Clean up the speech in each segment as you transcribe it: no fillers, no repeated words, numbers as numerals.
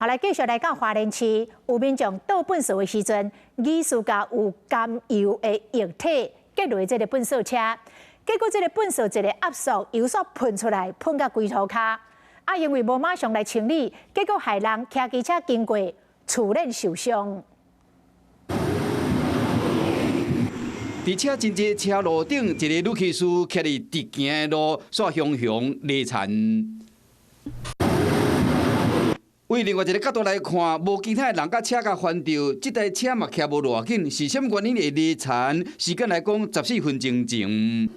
好，來繼續來到花蓮市，有民眾倒糞埽的時陣，疑似共有甘油的液體結落這个糞埽車，結果這个糞埽一個壓縮，油煞噴出來，噴甲規塗跤。啊，因為無馬上來清理，結果害人騎機車經過，觸電受傷。佇車真濟車路頂，一个女騎士徛佇直行的路，煞雄雄犁田。為另外一个角度來看，無其他的人共車共翻著，這台車嘛騎無偌緊，是啥物原因會犁田？時間來講，14分鐘前。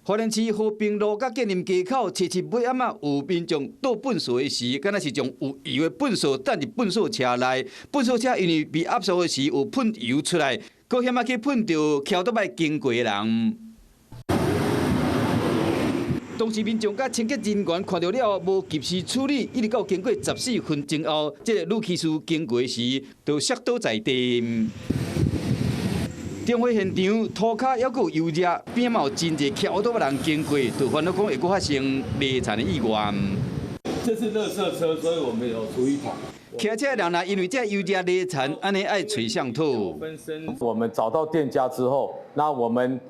花蓮市和平路佮建林街口，初七尾暗仔有民眾倒糞埽的時，敢若是將有油的糞埽擲入糞埽車內，糞埽車因為被壓縮的時有噴油出來，閣險仔去噴著騎歐多擺經過的人。當時民眾佮清潔人員看著了，無及時處理，一直到經過14分鐘後，這个女騎士經過時，就摔倒在地。中會現場塗跤猶閣有油跡，邊嘛有真濟騎歐多擺人經過，就煩惱講會閣發生犁田的意外。這是垃圾車，所以我們有廚餘桶。騎車的人若因為這油跡犁田，按呢愛揣誰討。我們找到店家之後，那我們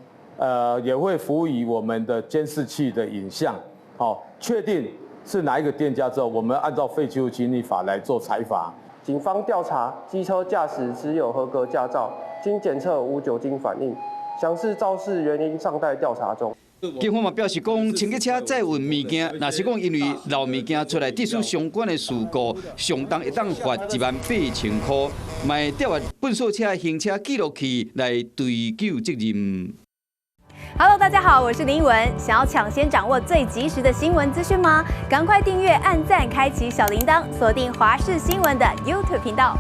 也會輔以我們的監視器的影像，好，確定是哪一個店家之後，我們按照廢棄物清理法來做裁罰。警方調查，機車駕駛持有合格駕照，經檢測無酒精反應，詳細肇事原因尚待調查中。警方嘛表示講，清潔車載運物件，若是講因為漏物件出來，得出相關的事故，上重會當罰18,000塊，嘛會調閱糞埽車行車記錄器來追究責任。 Hello，大家好，我是林文。想要搶先掌握最及時的新聞資訊嗎？趕快訂閱、按讚、開啟小鈴鐺，鎖定華視新聞的 YouTube 頻道。